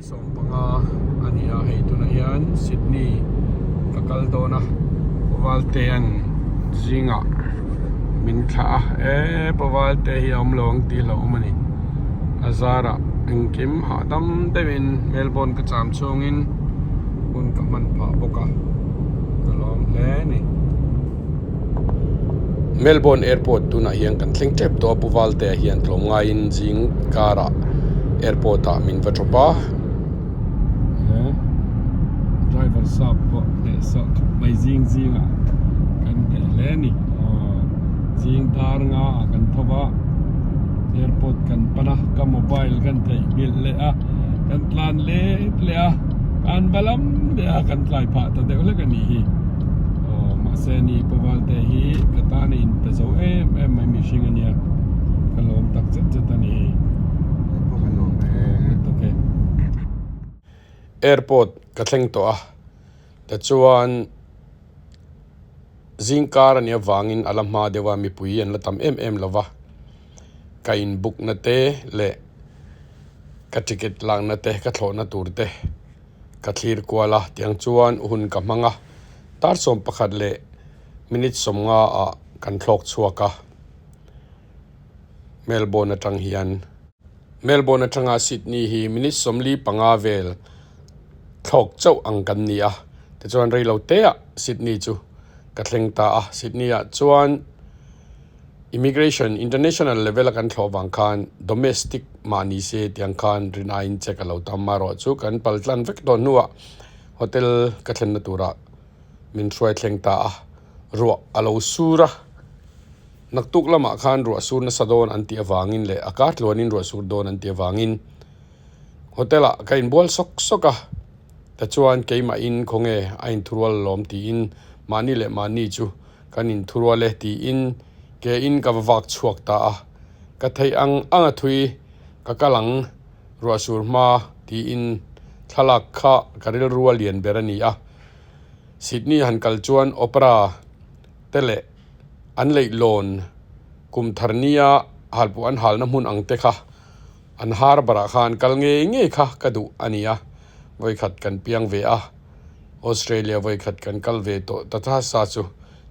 15 a ni a, hei tunah hian Sydney ka kal dawn a, Valtea'n zingah min thlah a, e pa Valte hi a awm lo ang tih hlauhawm a ni, a zarah engkim hahdam deuhin Melbourne ka cham chhungin hun ka hman phah bawk a, ka lawm hle a ni. Melbourne Airport tunah hian kan thleng tep tawh a, Pu Valtea hian tlawmngaiin zing karah airport ah min va tawp a. He driver sap pawh hneh sawh khawp mai zing zing ah kan hneh hle a ni. Aw zing dar nga ah kan tho va, airport kan pan a, ka mobile kan theihnghilh leh a, kan tlan let leh a, kan va lam leh a, kan tlai phah ta deuh hlek a nih hi. Aw mahse ni Pu Valte hi ka tan a inpe zo em em mai mihring a nia ka lawm tak zet zet a ni. Ka lawm lutuk e. Airport ka thleng tawh a tichuan zingkar a nih avangin a la hma deuh a mipui an la tam em em lo va ka in book na te leh ka ticket lakna te ka thlawhna tur te. Ka thlir kual a, tiang chuan hun ka hmang a, tar 11 leh minute 50 ah kan thlawk chhuak a, Melbourne atang hian. Melbourne atanga Sydney hi minute 45 vel thlawk chauh ang kan ni a, tichuan reilo teah Sydney chu ka thleng ta a, Sydney ah chuan. Immigration international level a kan thlawh vang khan domestic mah ni se tiang khan rinaiin check a lo tam erawh chu kan pal tlan vek tawh hnuah hotel ka thlenna turah min hruai thleng ta a, ruah a lo sur a, naktuk lamah khan ruah sur nasa dawn an tih avangin leh a kar tluanin ruah sur dawn an tih avangin hotel ah ka inbual sawk sawk a, tichuan keimahin khawnge a inthurual alawm tiin mahni leh mahni chu. Kan inthurual e tiin ke in ka va vak chhuak ta a, ka theih ang ang a thui ka kal ang ruahsur hma tiin thlalak kha ka rilru a lian ber a ni a. Sydney han kal chuan opera te leh an leihlawn kum thar nia halpuah an halna hmun ang te kha an harbour ah khan kal ngei ngei kha ka duh a ni a, vawikhat kan piang ve a. Australia vawikhat kan kal ve tawh ta ta sa chu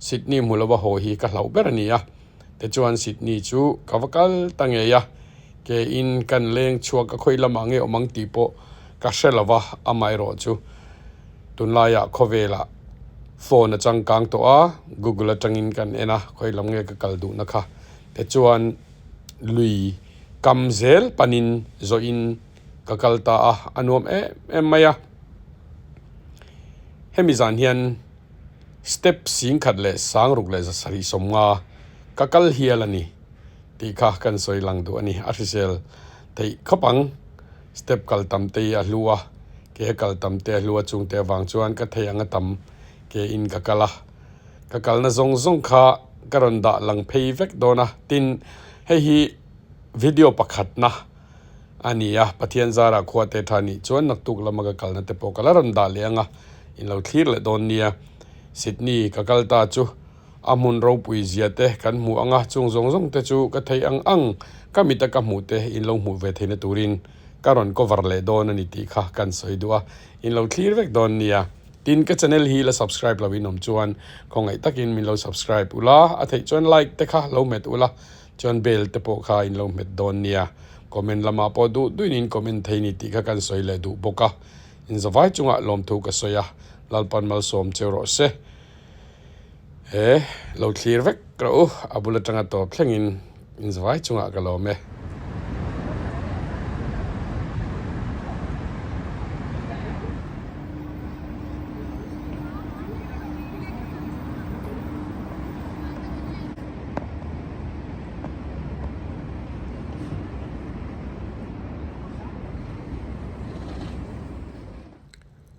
Sydney hmu lova haw hi ka hlauh ber a ni a, tichuan Sydney chu ka va kal ta ngei a, ke in kan leng chhuak ka khawi lamah nge awm ang tih pawh ka hre lo va, amaherawh chu tunlaiah khawvelah phone a changkang tawh a, Google atangin kan en a, khawi lam nge ka kal duhna kha, tichuan lui kam zel panin zawhin ka kal ta a, a nuam em em mai a. Hemi zan hian step 10,000 leh 6750 ka kal hial a ni tih kha kan sawi lang duh a ni. A hrisel theih khawp ang. Step kal tam te hi a hlu a, ke kal tam te a hlu a chungte avang chuan ka thei ang a tam ke in ka kal a. Ka kalna zawng zawng kha ka rawn dah lang phei vek dawn a, tin hei hi video pakhatna. A ni a, Pathian zarah khua te tha nih chuan naktuk lama ka kalna te pawh ka la rawn dah leh ang a, in lo thlir leh dawn nia. Sydney ka kal ta chu a hmun ropui zia te kan hmu ang a, chung zawng zawng te chu ka thei ang ang ka mita ka hmuh te in lo hmuh ve theihna turin ka rawn cover leh dawn a ni tih kha kan sawi duh a, in lo thlir vek dawn nia. Tin, ka channel hi la subscribe lo in awm chuan khawngaih takin min lo subscribe ula, a theih chuan like te kha lo hmet ula. Chuan bell te pawh kha in lo hmet dawn nia. Comment lamah pawh duh duhin in comment thei ni tih kha kan sawi leh duh bawk a. In zavai chungah lawmthu ka sawi a, Lalpan malsawm cheu rawh se. He lo thlir vek rawh u, a bul atanga tawp thlengin in zavai chungah ka lawm e.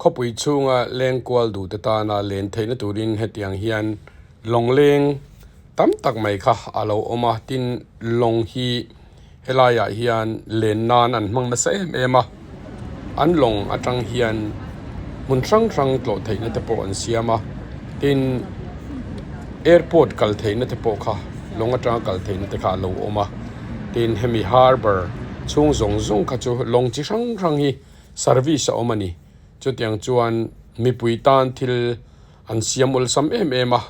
Khawpui chhunga leng kual duh te tana len theihna turin hetiang hian lawng leng tam tak mai kha a lo awm a, tin lawng hi helaiah hian len nan an hmang nasa em em a, an lawng atang hian hmun hrang hrang tlawh theihna te pawh an siam a, tin airport kal theihna te pawh kha lawng atanga kal theihna te kha a lo awm a, tin hemi harbour chhung zawng zawng kha chu lawng chi hrang hrang hi. service a awm a ni. Chutiang chuan mipui tan thil an siam awlsam em em a,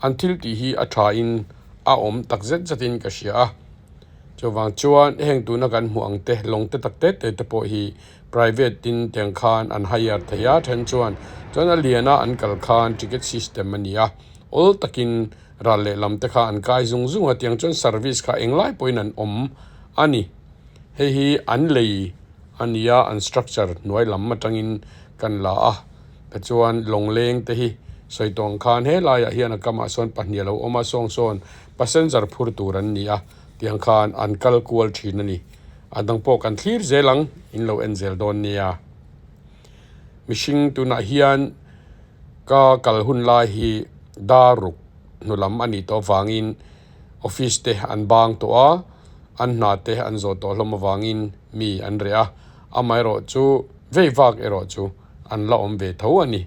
an thil tih hi a tha in a awm tak zet zet in ka hria a. Chuvang chuan heng tuna kan hmuh ang te lawng te tak te te te pawh hi private tin tiang khan an hire thei a, then chuan chuan a lian a an kal khan ticket system a ni a, awl takin ral lehlam te kha an kai zung zung a tiang chuan service kha englai pawhin an awm a ni. Hei hi an lei a ni a, an structure hnuai lam atangin kan la a, tichuan lawngleng te hi sawi tawh ang khan helaiah hian a kamah sawn pahnih a lo awm a, sawng sawn passenger phur tur an ni a, tiang khan an kal kual thin a ni. A dang pawh kan thlir zel ang, in lo en zel dawn nia. Mihring tunah hian ka kal hun lai hi dar ruk hnu lam a nih tawh avangin office te an bang tawh a, an hna te an zawh tawh hlawm avangin mi an reh a, amaherawh chu vei vak erawh chu an la awm ve tho a ni.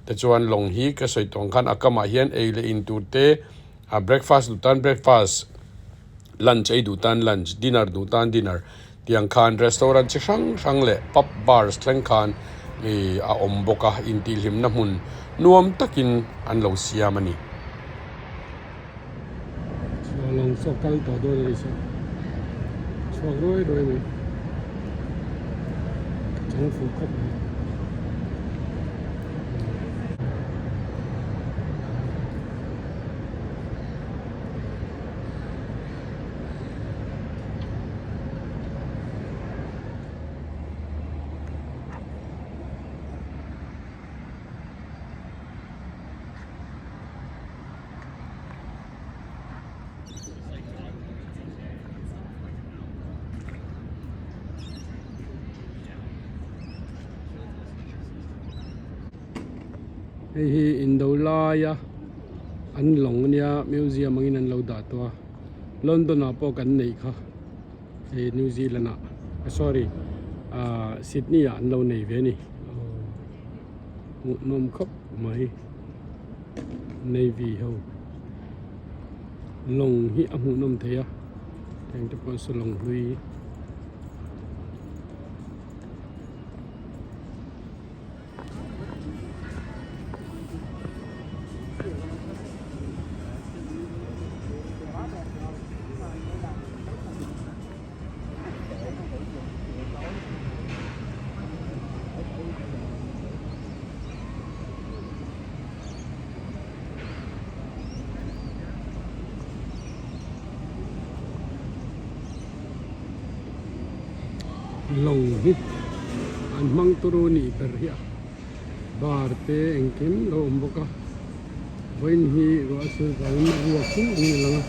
Tichuan lawng hi ka sawi tawh ang khan a kamah hian ei leh in tur te a breakfast duh tan breakfast, lunch ei duh tan lunch, dinner duh tan dinner tiang khan restaurant chi hrang hrang leh pub bars thleng khan ih a awm bawk a intihhlimna hmun nuam takin an lo siam a ni. Chhuah lawng saw kal tawh dawn a ni saw chhuak ruai ruai mai ka chang fuh khawp mai. Hei hi indo laia an lawng ania museum angin an lo dah tawh a London ah pawh kan neih kha hei New Zealand ah sorry ah Sydney ah an lo nei ve a ni hmuhnawm khawp mai navy ho lawng hi a hmuhnawm thei a heng te pawh saw lawng hlui. Lawng hi an hmang turu nih ber hi a bar te engkim lo awm bawk a vawiin hi ruah sur vangin a ruak hung ang a lang a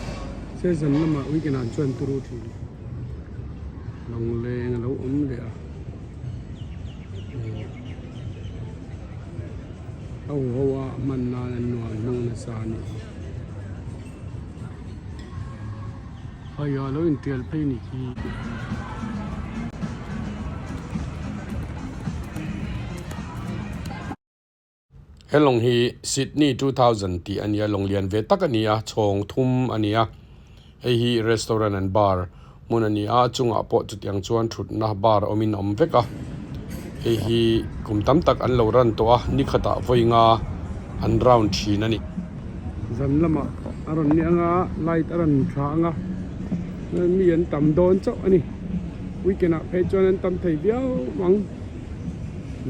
season lamah weekend ah chuan turu thin lawng leng a lo awm leh a ho ho a hman nan an nuam hmang nasa a nih hi hei a lo intial phei a nih hi. He lawng hi Sydney 2000 tih a nia lawng lian ve tak a ni a chhawng thum a ni a hei hi restaurant and bar hmun a ni a a chungah pawh chutiang chuan thutna bar awmin a awm vek a hei hi kum tam tak an lo run tawh a ni khatah vawi nga an round thin a ni. Zan lamah a rawn ni ang a light a rawn tha ang a mi an tam dawn chauh a ni weekend ah phei chuan an tam thei viau ang.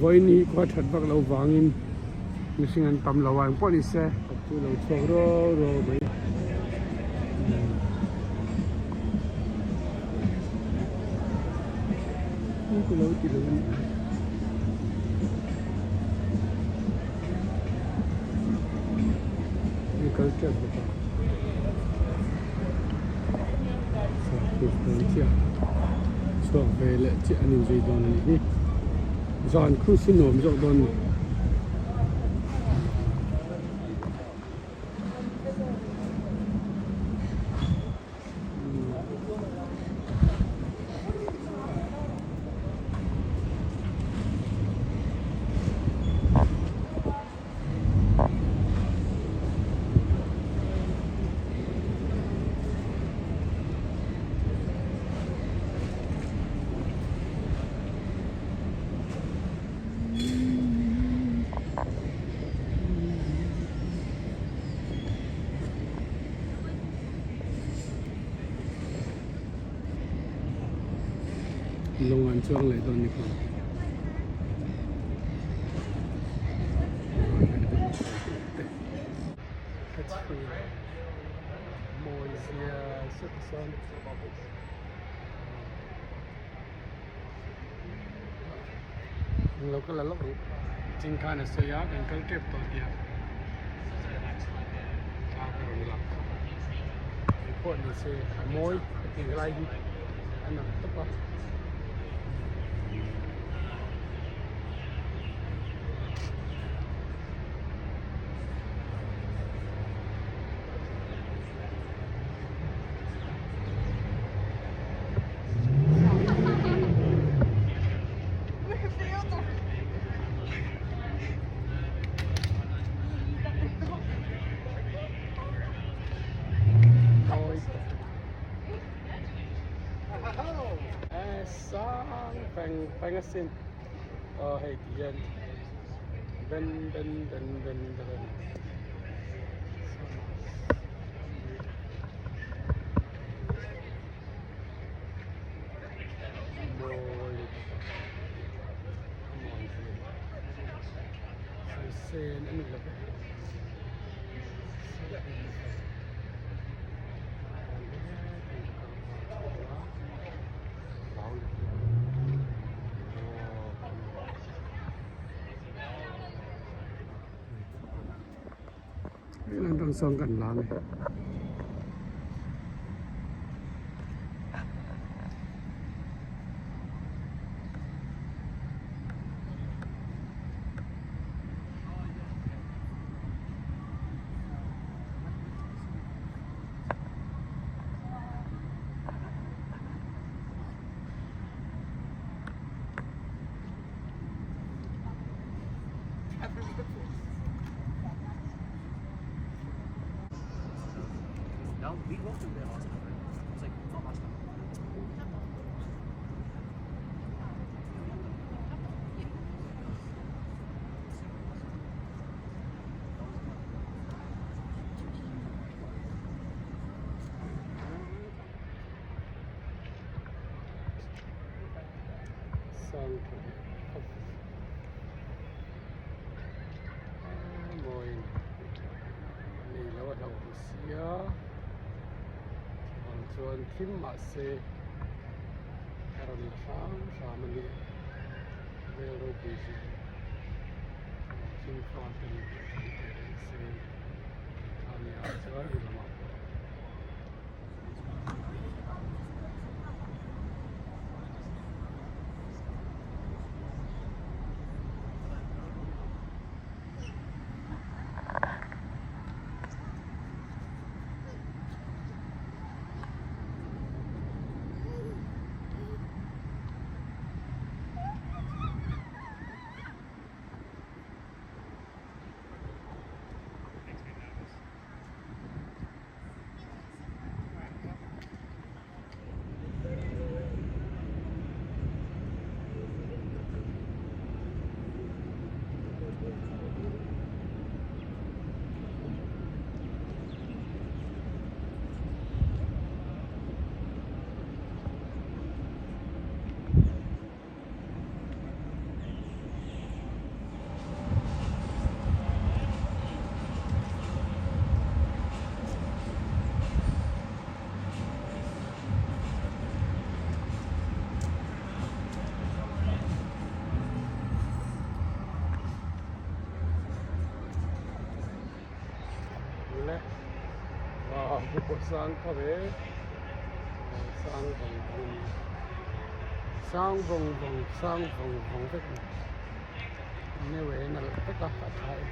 Vawiin hi khua that vak loh vangin mihring an tam lo a engpawh ni se chu lo chhuak ruau ruau mai. Lo ti lo ani. Hei kal tep bawk a. Sakhi chiah chhuak ve leh chiah an inzui dawn a nih hi. Zan cruise hi nuam zawk dawn a ni. Lawng an chuang leh dawn ni kha. Mawi zia sut sawn. Englo ka la lawk ang ching khan a sawi a kan kal tep tawh tia thla ka rawn lak hei pawh ni se a mawi a tih lai hi a nalh tawp a. Sang peng peng asin aw hei ti hian ben ben ben ben vel a ni. Mawi lutuk a a mawi zia saisen a ni lo ve Hei sawn kan la a ni. Sang tha leh khawp a mawi nei lo a hlauhawm sia chuvang chuan thim mahse a rawn la hram hram a ni vel ropui zia thing fa te se a nia chuan lamah pawh. Le wow sang tho ve sang vawng vawng sang vawng vawng sang vawng vawng vek a ni e nalh tak a a tha e.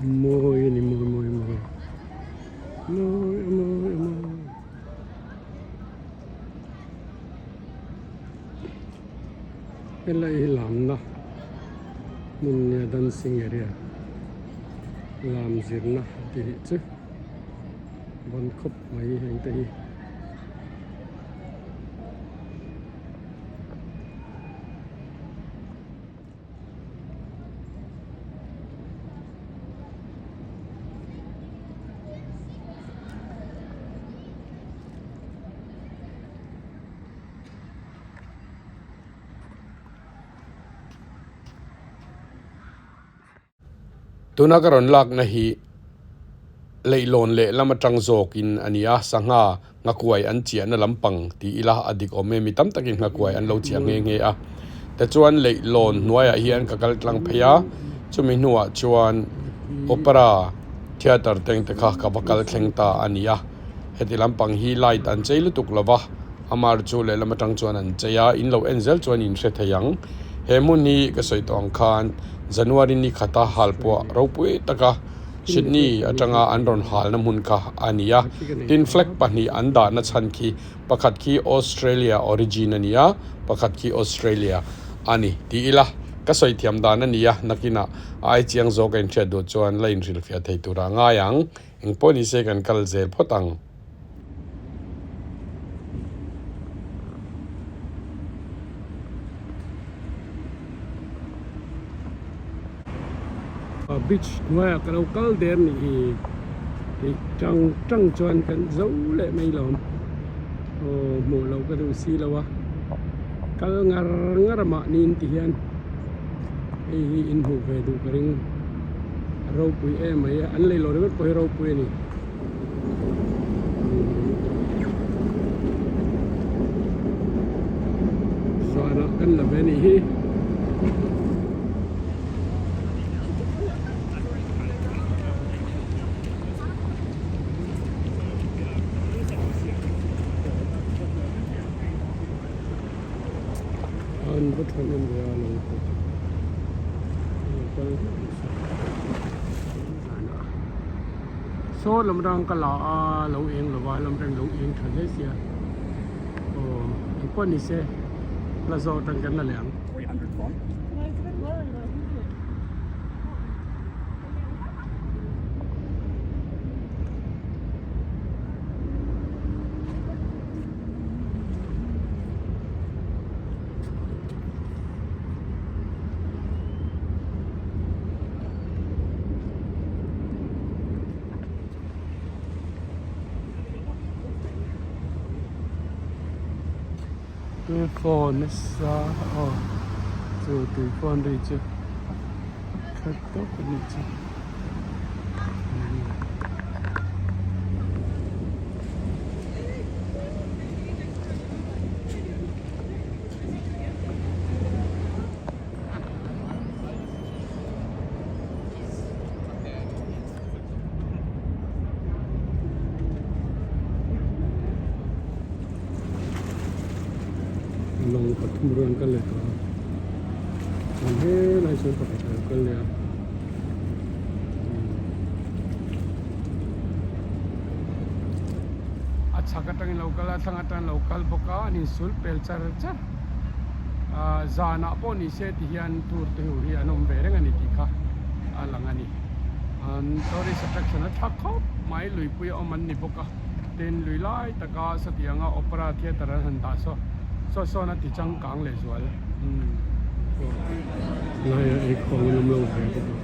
Mawi a ni mawi mawi mawi mawi a mawi a mawi. Helai hi lamna hmun nia dancing area lam zirna tih chu vawn khawp mai heng te hi. Tuna ka rawn lakna hi leihlawn leh lam atang zawkin a ni a, sangha nghakuai an chiahna lampang ti ila a dik awm e, mi tam takin nghakuai an lo chiah nghe nghe a. Tichuan leihlawn hnuaiah hian ka kal tlang phei a, chumi hnuah chuan opera theatre teng te kha ka va kal thleng ta a ni a. Heti lampang hi light an chei lutuk lo va, amar chu lehlam atang chuan an chei a, in lo en zel chuan in hre thei ang. He hmun hi ka sawi tawh ang khan January ni khata halpuah ropui taka Sydney atanga an rawn halna hmun kha a ni a. Tin, flag pahnih an dahna chhan khi pakhat khi Australia origin a ni a, pakhat khi Australia a ni ti ila ka sawi thiam dan a ni a, nakinah a ai chiang zawk a inhriat duh chuan la inhrilhfiah thei tura ngai ang. Eng pawh ni se kan kal zel phawt ang. Beach hnuaiah ka lo kal der nih hi tih tang tang chuan kan zo leh mai lawm aw hmuh loh ka duh si lo a kal ngar ngar a mahni in ti hian hei hi in hmuh ve duh ka ring a ropui em mai a an lei lo ringawt pawh hi ropui a ni. Zanah kan la ve anih hi. An va thahnem ve a lo pawh lo kal Saw lam rang ka la a lo eng lo va lam reng lo eng tha hle sia aw engpawh ni se la zawh atang kan la leh ang. Tui fawn nasa aw chu tui fawn ri chu khat tawk a nih chu. Lawng pathum rawn kal leh tawh a chuan helai chuan pakhat a lo kal leh a. A chhak atangin lo kal a thlang atangin lo kal bawk a an insul pel char char ah zanah pawh ni se ti hian tour te ho hi an awm ve reng a ni tih kha a lang a ni an tourist attraction a tha khawp mai luipui a awm an ni bawk a tin lui lai taka satianga opera theatre an han dah saw saw sawn a ti changkang leh zual umm laiah eikhawm an awm lo ve bawk a.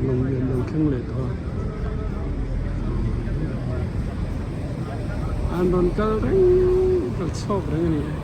Lawng lian lo thleng leh tawh a an rawn kal reng kal chhuak reng a ni e.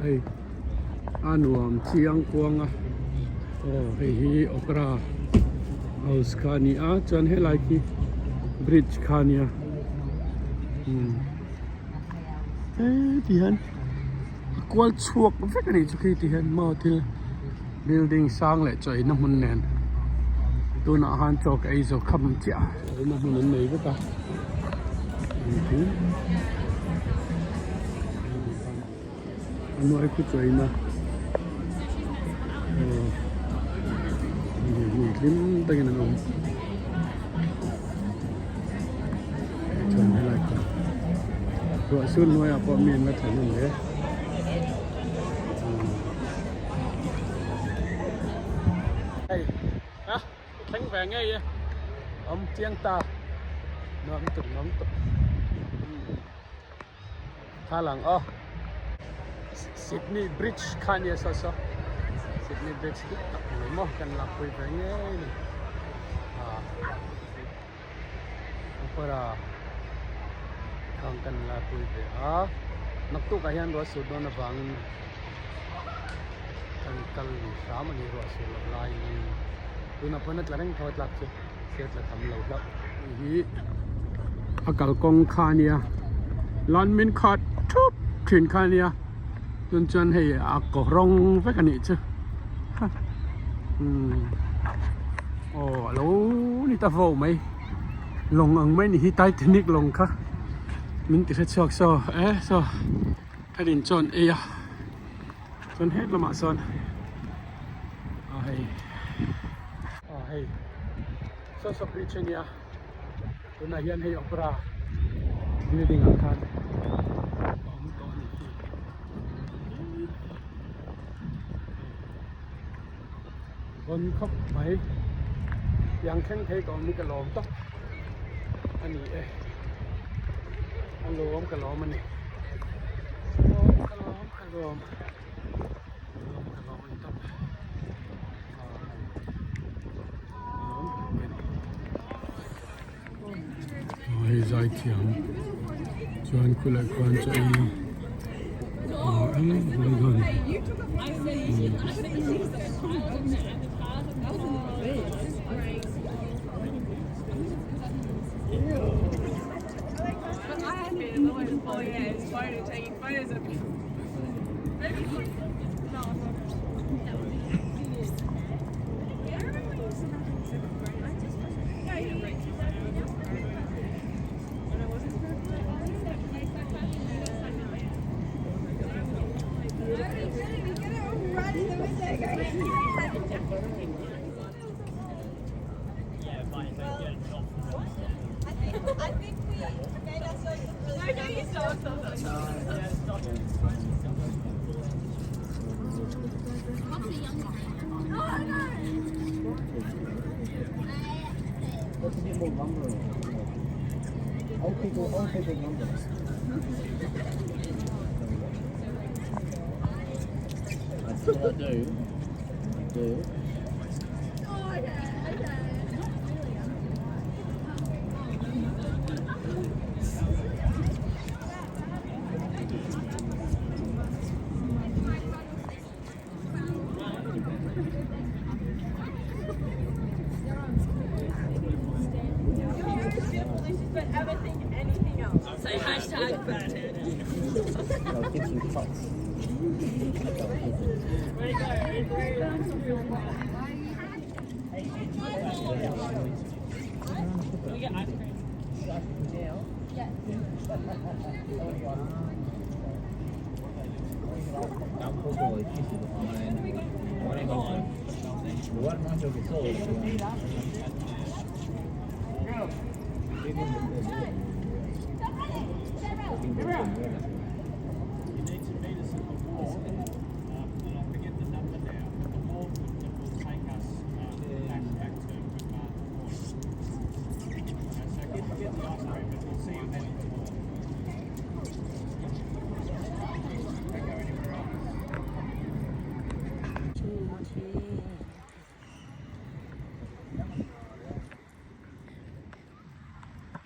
Hei a nuam chiang kuang a aw hei hi opera house kha a ni a chuan helai khi bridge kha a nia umm heti hian a kual chhuak vek a nih chu khi ti hian maw thil building sang leh chaw eina hmun nen tunah khan chaw ka ei zo kham chiah a eina hmun an nei vek a engkim. A hnuai khu chaw eina aw hmun hlim takin an awm chuan helai kha ruah sur hnuaiah pawh mi an la thahnem hle. Hei a thleng ve ngei e awm chiang ta nuam tuk nuam tuk. Thla lang aw Sydney Bridge kha ania saw saw Sydney Bridge dik tak ni maw kan lakpui ve ngei ni ah opera khang kan lakpui ve a naktuk ah hian ruah sur dawn avangin kan kal lui hram a ni ruah sur loh laiin tunah pawn a tla reng tho a tlak chu. Chhiat la tam lo hlauh. Hei hi a kalkawng kha a nia lan min khat thup thin kha a nia chun chuan hei a kaw rawng vek a nih chu umm aw a lo ni ta vo mai lawng ang mai ni hi titanic lawng kha min ti hre chhuak saw e saw thalin chuan ei a chuan het lamah sawn a hei. Aw hei saw saw bridge a nia tunah hian hei opera building ah khan a awm tawh a ni hi bawn khawp mai tiang thleng phei ka awm hi ka lawm tawp a ni e a lawm ka lawm a ni lawm ka lawm ka lawm. Hei zai thiam chuan khulai khuan chu ei ah eng eng mai dawn.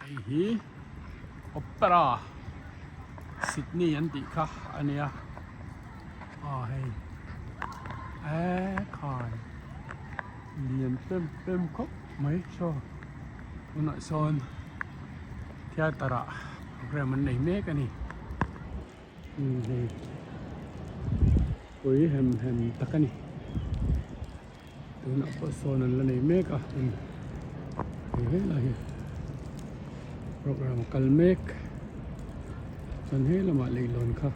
Hei hi Opera Sydney an tih kha a nia. Aw hei eee khai lian pem pem khawp mai saw tunah sawn theatre ah program an nei mek a ni umm hei pui hem hem tak a ni tunah pawh sawn an la nei mek a hei helai hi program a kal mek chuan he lamah leihlawn kha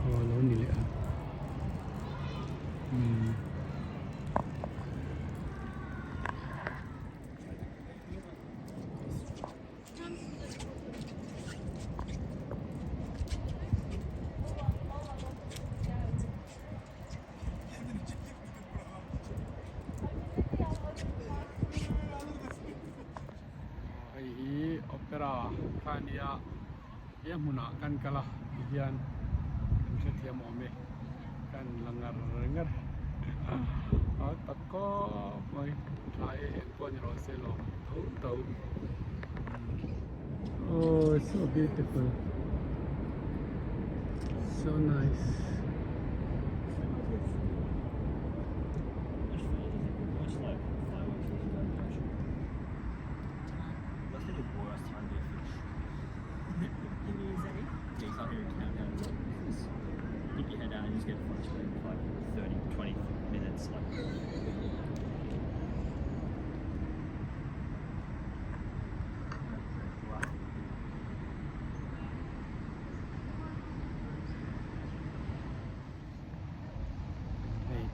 aw a lo ni leh a umm. Hei hi opera kha a nia he hmunah kan kal a tihian kan hrethiam awm e kan la ngar ngar a tak khawp mai tlai e eng pawh ni rawh se lawm tho tho oh so beautiful so nice. Hei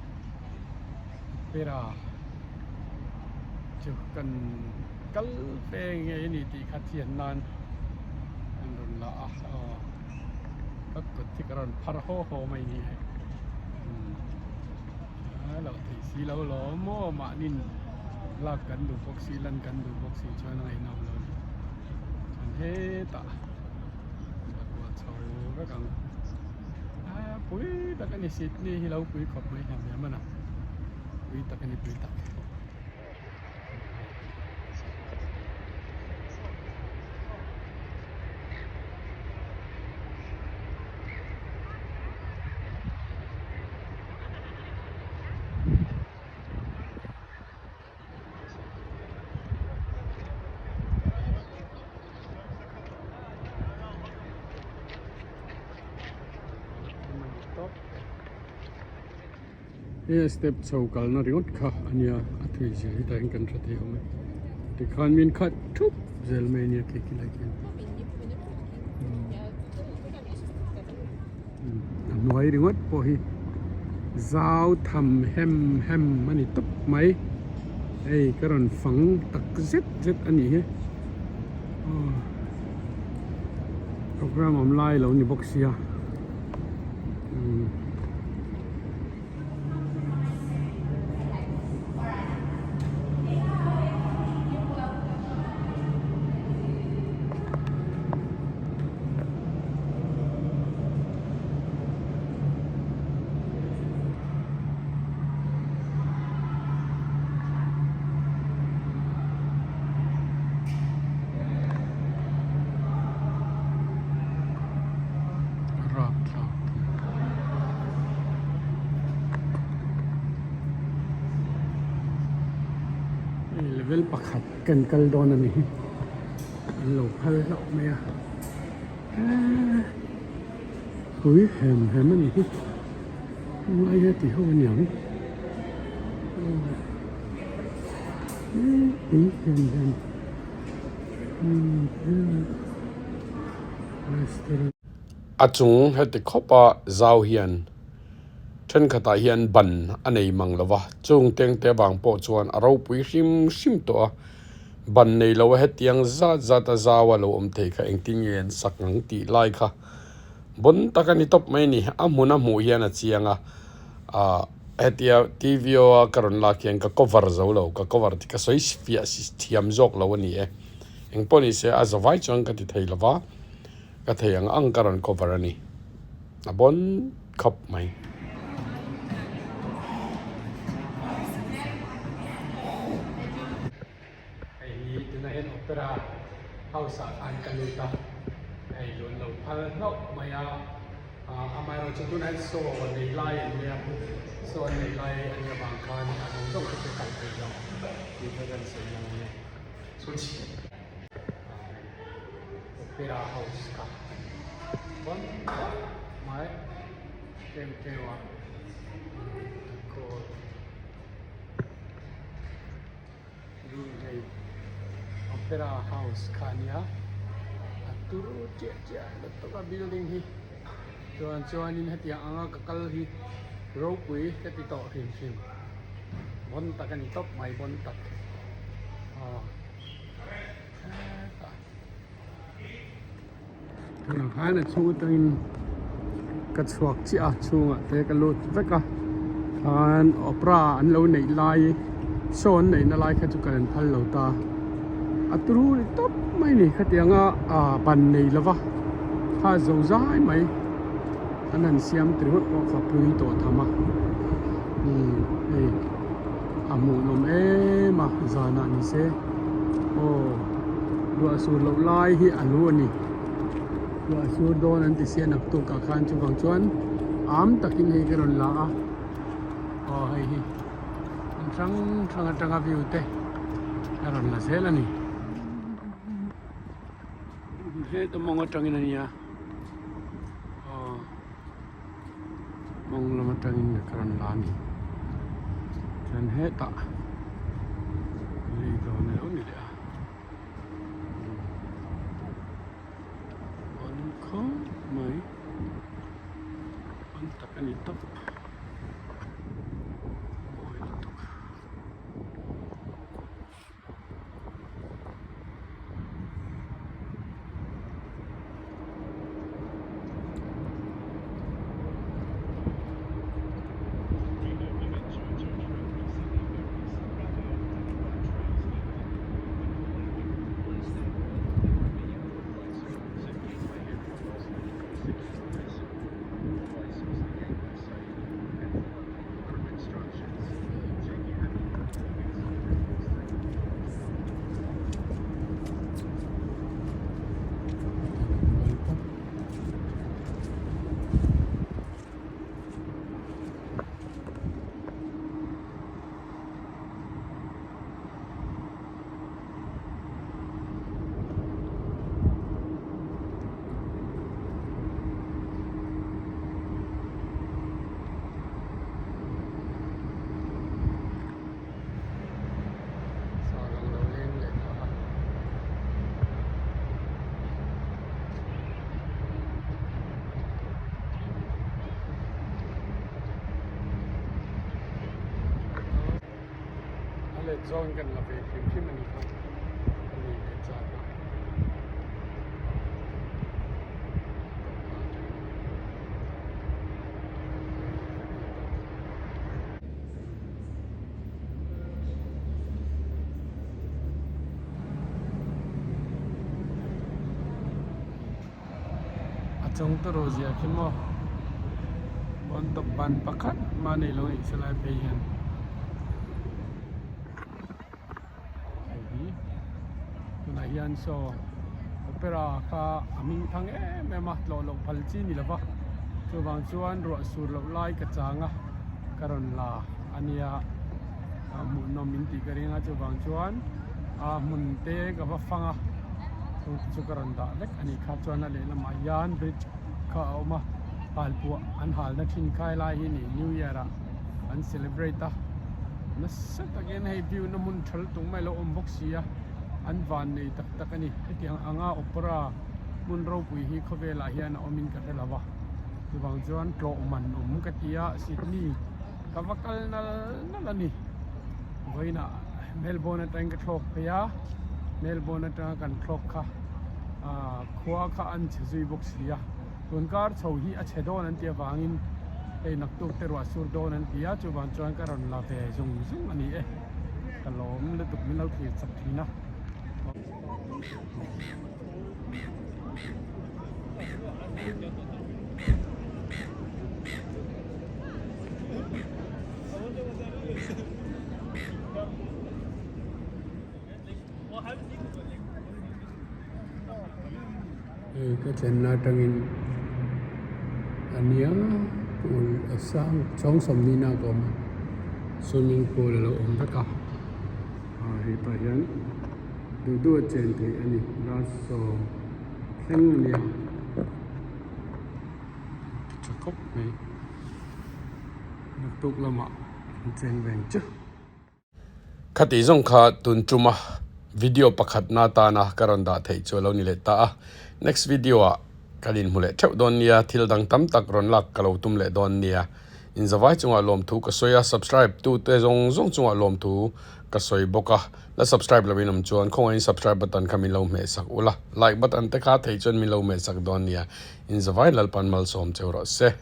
opera chu kan kal ve ngei a ni tih kha chian nan an rawn la a aw ka kut hi ka rawn phar haw haw mai ni hei a lo theih si lo lawm maw mahnin lak kan duh bawk si lan kan duh bawk si chuan a ngaihnawm lo a ni chuan hetah a kual chho vek ang a pui tak a ni Sydney hi lo pui khawp mai hian nia mana pui tak a ni pui tak. He step chho kalna ringawt kha a nia a thui zel hi tah hian kan hre thei awm e tikhan min khat thup zel mai a nia khi khi lai khian a hnuai ringawt pawh hi zau tham hem hem a ni tawp mai hei ka rawn fang tak zet zet a nih hi aw program awm lai lo ni bawk sia umm. Rapthlak Hei level pakhat kan kal dawn a ni hi an lo phal hlauh mai a pui hem hem a ni hi tunlai hian ti ho a niang pui hem hem restaurant. A chung heti khawpa zau hian thenkhatah hian ban a nei mang lo va, chung tengte vang pawh chuan a ropui hrim hrim tawh a, ban nei lo a hetiang zat zat a zau a lo awm thei kha engtin nge an sak ang tih lai kha bawn tak a ni tawp mai a ni. A hmun a hmuh hian a chiang a, ah hetia TV a ka rawn lak hian ka cover zo lo, ka cover tih ka sawi fiah thiam zawk lo a ni e. Engpawh ni se a zavai chuan ka ti thei lo va. Ka thei ang ang ka rawn cover a ni. A bawn khawp mai. Hei hi tunah hian Opera House ah khan ka lut a, hei luan lo phal hlauh mai a. Amaherawhchu chu tunah hian saw nei lai an nia, saw an nei lai a nih avang khan a zawng zawng kha chu kal thei lo tih kha kan sawi lang a ni. Opera House kha a ni vawn khawp mai tlem tlem a Hei Opera House kha a nia a turu chiah chiah lutuk a building hi chuan chuanin hetiang anga ka kal hi ropui ka ti tawh hrim hrim bawn tak a ni tawp mai bawn tak aw hetah. Tunah khan a chhung atangin ka chhuak chiah a chhungah te ka lut vek a khan opera an lo neih lai show an neih na lai kha chu ka rawn phal lo ta a turu ni tawp mai a ni khatianga ah ban nei lova kha zo zai mai an han siam ringawt pawh kha pui tawh tham a umm hei a hmuhnawm em a zanah ni se aw ruah sur loh lai hi a lu a ni ruah sur dawn an ti sia naktuk ah khan chuvang chuan am takin hei ka rawn la a aw hei hi an hrang hrang atanga view te a rawn la zel a ni heta mawng atangin a nia aw. Mawng lam atangin ka rawn la a ni. Chuan hetah lei dawn alo ni leh a. An khawp mai. An tak a ni tawp. Mawi lutuk. Sal ang lo leng leh ta a. A let zawng kan la ve hrim hrim a ni kha a ni ve chak a. A chung turu zia khi maw pawn tawp ban pakhat mah nei lo ih silai phei hian hei hi tunah hian saw opera kha a hming thang em em a tlawh loh phal chi ni lova chuvang chuan ruah sur loh lai ka chang a ka rawn la a nia a hmuhnawm min tih ka ring a chuvang chuan a hmun te ka va fang a chu te chu ka rawn dah vek a nih kha chuan a lehlamah hian bridge kha a awm a halpuah an halna thin khai lai hi ni new year ah an celebrate a nasa takin hei view na hmun tha lutuk mai a lo awm bawk si a an van nei tak tak a ni hetiang anga opera hmun ropui hi khawvelah hian a awmin ka hre lo va chuvang chuan tlawh man awm ka ti a Sydney ka va kal nal nal a ni vawiinah Melbourne atangin ka thlawk phei a Melbourne atanga kan thlawk kha ah khua kha an chhe zui bawk si a. Tun kar chho hi a chhe dawn an tih avangin hei naktuk te ruah sur dawn an ti a, chuvang chuan ka rawn la ve zung zung a ni e. Ka lawm lutuk min lo thlir chak thin a. Hei ka chenna atangin a nia pool a sang chhawng sawmni na ka awm a swimming pool a lo awm vek a ah hetah hian duh duh a chen theih a ni dar sawm thleng a nia ti tha khawp mai naktuk lamah an cheng veng chu. Khati zawng kha tun tuma video pakhat na tana ka rawn dah theih chu a lo ni leh ta a, next video ah kan inhmu leh theuh dawn nia, thil dang tam tak rawn lak ka lo tum leh dawn nia. Inzavai chungah lawmthu ka sawi a, subscribe tu te zawng zawng chungah lawmthu ka sawi bawk a, la subscribe lo in awm chuan khawngaihin subscribe button kha min lo hmeh sak ula, like button te kha theih chuan min lo hmeh sak dawn nia, inzavai Lalpan malsawm cheu rawh se.